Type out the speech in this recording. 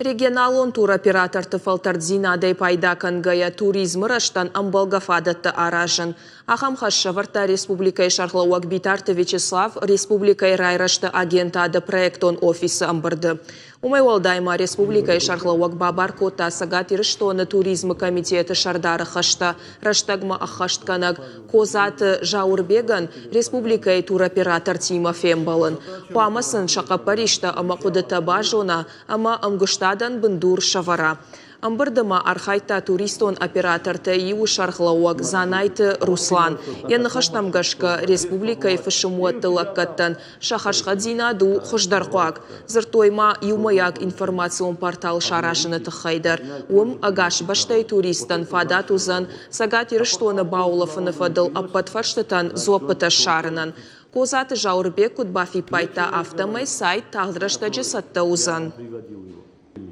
Регионалон туроператорты фӕлтӕрддзинадӕй пайда кӕнгӕйӕ, туризмы рӕзтӕн ӕмбӕлгӕ фадӕттӕ аразын. Ахӕм хӕс сӕвӕрдта республикӕйы сӕргълӕууӕг Битарты Вячеслав республикӕйы райрӕзты агентады проектон офисы ӕмбырды. Уымӕй уӕлдай ма республикӕйы сӕргълӕууӕг бабар кодта Цӕгат Ирыстоны туризмы комитеты сӕрдары хӕстӕ рӕстӕгмӕ ӕххӕстгӕнӕг Козаты Зауырбегӕн республикӕйы туроператортимӕ фембӕлын. Хъуамӕ сын сӕ хъӕппӕристӕ ӕмӕ хъуыдытӕ базона ӕмӕ ӕмгуыстадӕн бындур сӕвӕра. Ӕмбырды ма архайдта туристон оператортӕй иуы сӕргълӕууӕг Дзанайты Руслан. Йӕ ныхӕстӕм гӕсгӕ, республикӕйы фысымуӕтты лӕггӕдтӕн сӕ хӕрзхъӕддзинад у хуыздӕрхъуаг. Дзырдтой ма иумӕйаг информацион портал саразыны тыххӕй дӕр. Уым ӕгас бӕстӕйы туристтӕн фадат уыдзӕн Цӕгат Ирыстоны баулӕфыны фӕдыл ӕппӕт фӕрстытӕн дзуӕппытӕ ссарынӕн. Козаты Зауырбег куыд бафиппайдта, афтӕмӕй сайт тагъд рӕстӕджы цӕттӕ уыдзӕн.